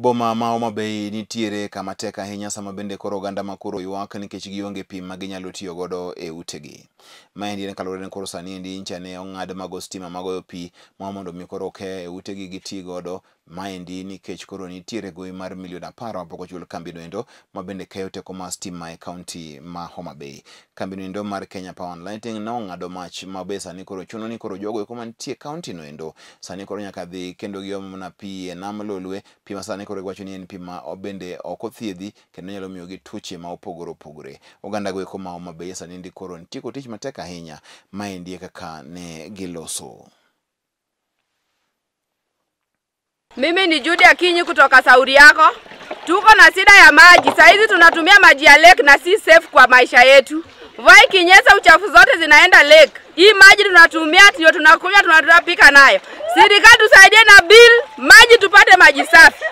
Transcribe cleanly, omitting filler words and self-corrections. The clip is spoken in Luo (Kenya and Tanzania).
Boma ma Homa Bay nitiere kama tek ahinya sama bende koro oganda ma koro ywak nikech gionge pi ma ginyalo tiyo godo e utegi. Maendi en kaluwore ni koro sani endi ncha ne ong'ad mago stima magoyo pi ma mondo mi koro oke e utegi giti godo. Maendi nikech koro nitiere gowi mar milion 10 mapok ochul kambino endo ma bende keyo teko mar stima e kaunti ma Homa Bay. Kambino endo mar Kenya Power and Lighting ne ong'ado mach ma be sani koro chuno ni koro jogo eko mantie e kaunti no endo sani koro nyaka dhi kendo giom mana pi e nam Lolwe, pi ma sani koro giwacho ni en pi ma bende ok othiedhi kendo nyalo miyogi tuoche ma opogore opogore. Oganda go eko ma Homa Bay sani ndi koro nitie kod tich matek ahinya. Maendi e kaka ne giloso. Mimi ni Judy Akinyi kutoka Saudi yako. Tuko na shida ya maji. Saa hizi tunatumia maji ya lake na si safe kwa maisha yetu. Mvua ikinyesha uchafu zote zinaenda lake. Hii maji tunatumia ndio tunakunywa, tunapika nayo. Serikali tusaidie na bill, maji tupate maji safi.